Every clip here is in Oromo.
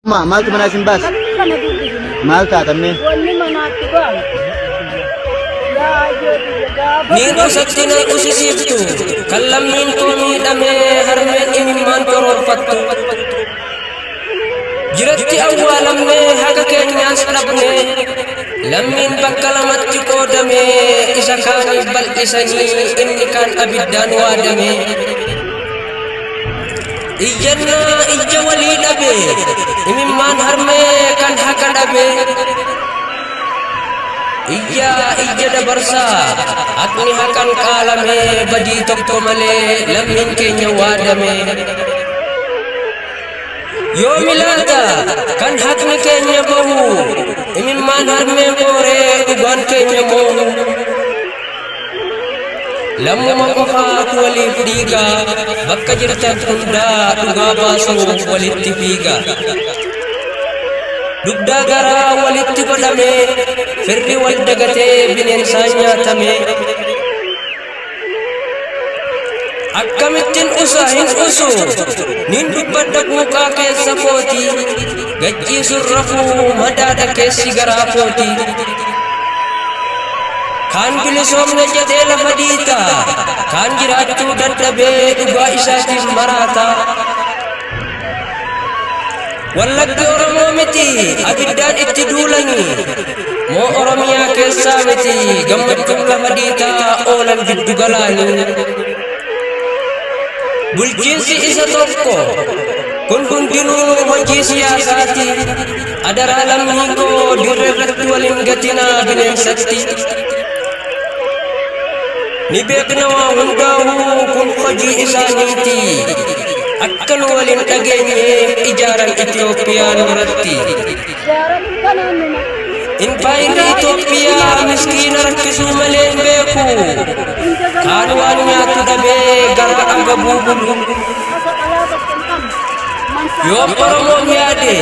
Maaltu manaa isin baase? Kana dubbisne. Maal taatamne? Wanni manaatti baanu. Yaa ijoollee gaafa. Niin usatti nan usisiiftu kan lammiin koo miidhamee harmeen imimmaan coroorfattu. Jiratti awwaalamnee haqa keenyaas dhabnee lammiin bakka lamatti qoodamee isa kaaniif bal'isanii inni kaan abiddaan waadamee. Iyyannaa ija walii dhabe imimmaan harmee kan haqa dhabe. Iyya iyya dabarsaa haqni haqan qaalamee badii tokko malee lammiin keenya waadame. Yoomi laata kan haqni keenya bahu imimmaan harmee qooree dhugaan keenya moohu. Lammuma qofaatu waliif dhiiga bakka jirtan hundaa dhugaa baasuuf walitti fiiga. Dugdaa garaa walitti godhamee firri wal dagatee bineensaan nyaatame. Akkamittiin usa hin usu nin dubbadha quuqaa keessa kooti gachiisun rafuu madaadha keessi garaa kooti. Kaan bilisoomne jedhee lafa dhiita kaan jiraachuu dadhabee dhugaa isaatiin maraata. Wallaggi Oromoo miti abiddaan itti duulanii moo Oromiyaa keessaa miti gammachuun lafa dhiitaa oolan giddu galaanii. Bulchiinsi isa tokko kun hundinuu hojii siyaasaati. Adaraa lammii koo dirree irratti waliin gatinaa bineensatti. Ni beekna waa hundaa'uu kun hojii isaaniiti. Akka nu waliin dhageenyeef ijaaran Itoophiyaa nurratti. Gaara kanaan nuna. Impaayirri Itoophiyaa miskiina rakkisuu malee hin beeku. Kaan waan nyaatu dhabee gara agabuu bulu. Asa qalaa tokko hin qabnu. Yoom Oromoon yaade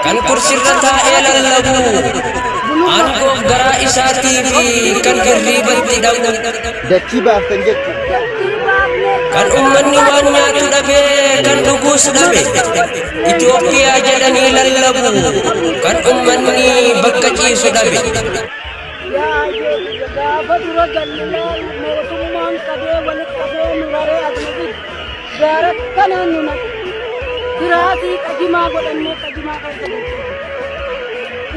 kan kursirra taa'ee lallabu aangoof garaa isaatii fi kan hirriibatti dhabu. Dachii baaftan jechuudha. Dachii baafnee. Kan ummanni waan nyaatu dhabee kan dhuguus dhabe Itoophiyaa jedhanii lallabu kan ummanni bakka ciisu dhabe. Yaa ijoollee gaafa dura galli laalu mootummaan qabee walitti qabee nu raree as nu fide. Gaara kanaan nuna. Firaasii qajimaa godhannee qajimaa keessa galchine.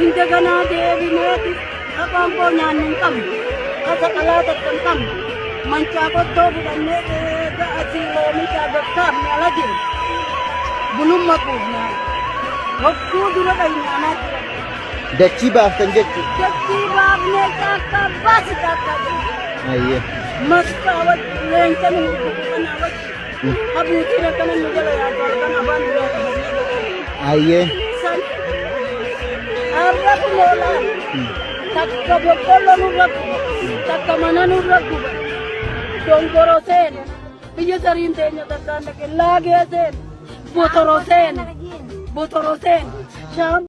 Indaganaa deebineeti afaan koo nyaannu hin qabnu. Asa qalaa tokko hin qabnu. Mancaa qottoo fudhannee eega asii oomishaa gaggaafne ala jiru. Bulumma quufnaa. Hokkuu dura dhayne anaa jira. Dachii baaftan jechuudha. Dachii baafnee caakkaa baasi caakkaa jiru. Ayyee. Masqaa wajji leenca nu hurgufu kanaa wajji. Abuutiin akkana nu jala yaadu halkan afaan duraa qabannee godhee. Ayyee. San har'a kunoo laal takka boqqolloo nurra guba takka mana nurra guba dongoro seene biyya sariin teenya takkaan dhaqe laagee seene botoro seene botoro seene shaam.